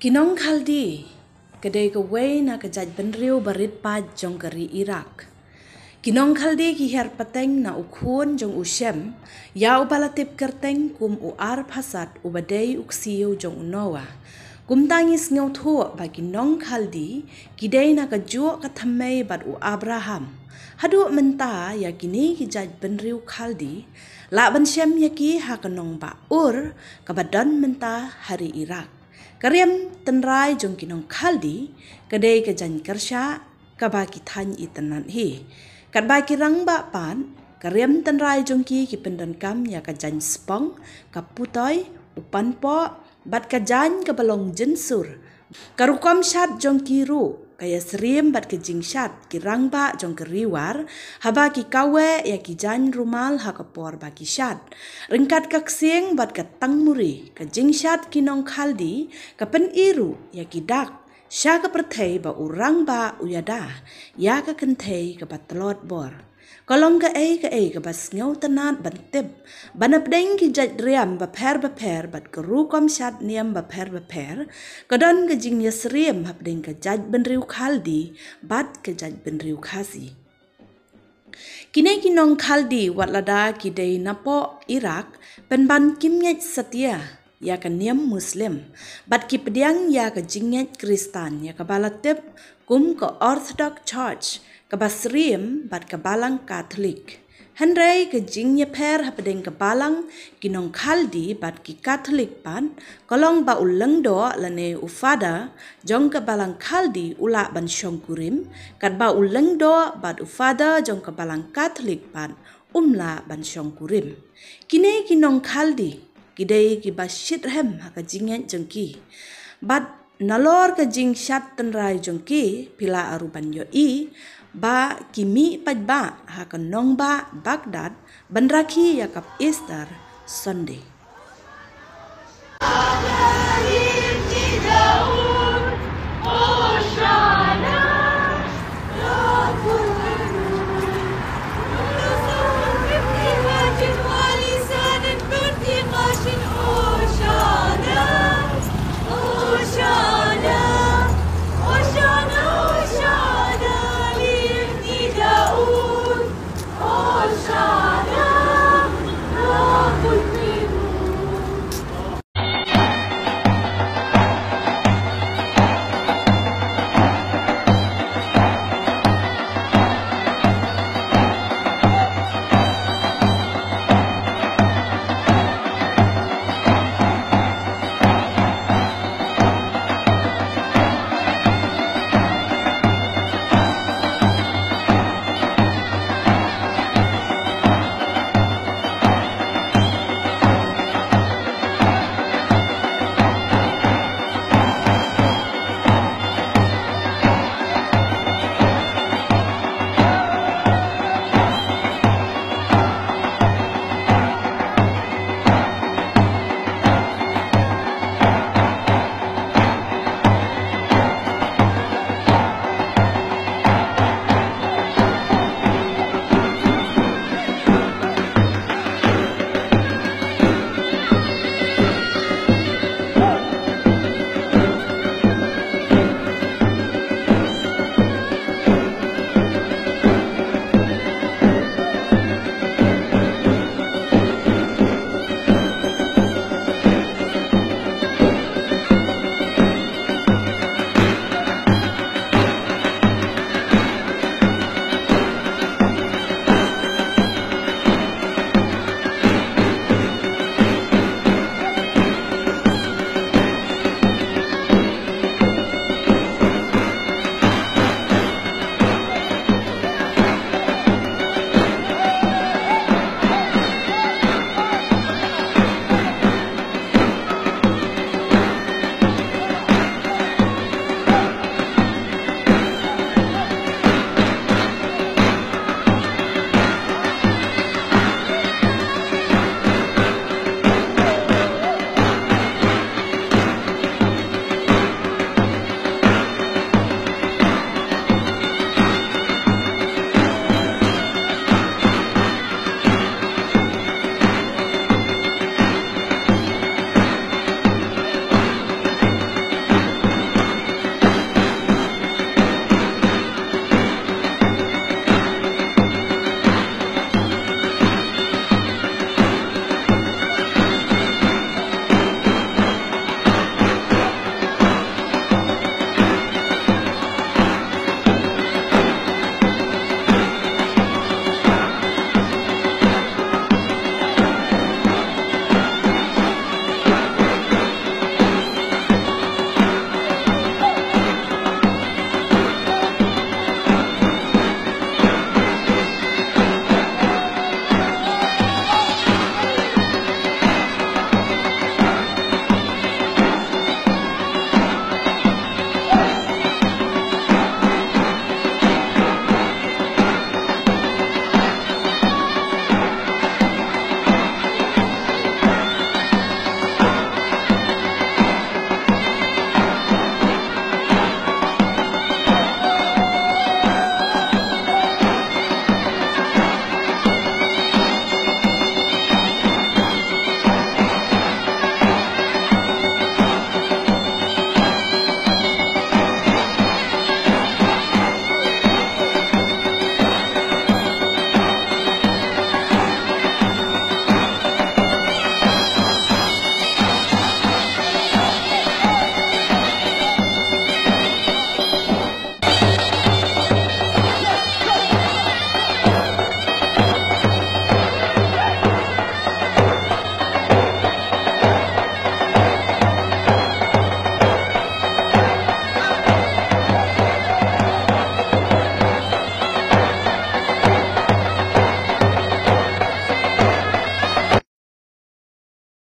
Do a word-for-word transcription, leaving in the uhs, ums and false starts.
Ki nong Khaldi ka dei kawei na ka jaitbynriew barit paid jong ka ri Iraq. Ki nong Khaldi ki hiar pateng na u khun jong u Shem, ïa uba la tip kyrteng kum u Arphaxad uba dei u ksiew jong u Noah. Kumta ngi sngewthuh ba ki nong Khaldi ki dei na ka juh ka thymmei bad u Abraham. Haduh mynta ïa kine ki jaitbynriew Khaldi lah ban shem ïa ki ha ka nongbah Ur kaba don mynta ha ri Iraq. Ka riam tynrai jong ki nong Khaldi ka dei ka jaiñ kyrshah kaba ki thaiñ itynnad hi. Katba ki rangbah pat, ka riam tynrai jong ki ki pyndonkam ïa ka jaiñ spong, ka putoi, u panpoh, bad ka jaiñ kaba long jynsur. Ka rukom shad jong ki ruh ka ïasyriem bad ka jingshad ki rangbah jong ka Ri War, haba ki kaweh ïa ki jaiñ rumal ha ka por ba ki shad. Ryngkat ka ksieng bad ka tangmuri, ka jingshad ki nong Khaldi ka pyni ruh ïa ki dak sha ka pyrthei ba u rangbah u ïada ïa ka kynthei kaba tlot bor. Ka long kaei kaei kaba sngewtynnad ban tip ba napdeng ki jait riam bapher bapher bad ka rukom shad niam bapher bapher, ka don ka jingïasyriem hapdeng ka jaitbynriew Khaldi bad ka jaitbynriew Khasi. Kine ki nong Khaldi, wat lada ki dei napoh Iraq, pynban kim ngeit satia ïa ka niam Muslim bad ki pdiang ïa ka jingngeit Khristan, ïa kaba la tip kum ka Orthodox Church, kaba syriem bad ka Balang Katholik. Hynrei ka jingïapher hapdeng ka Balang, ki nong Khaldi bad ki Katholik pat ka long ba u lyngdoh lane u father jong ka Balang Khaldi u lah ban shongkurim, katba u lyngdoh bad u father jong ka Balang Katholik pat um lah ban shongkurim. Kine ki nong Khaldi ki dei kiba shitrhem ha ka jingngeit jong ki. Bad nalor ka jingshad tynrai jong ki, phi lah ruh ban ïohi ba ki mih paidbah ha ka nongbah Baghdad ban rakhi ïa ka Easter Sunday.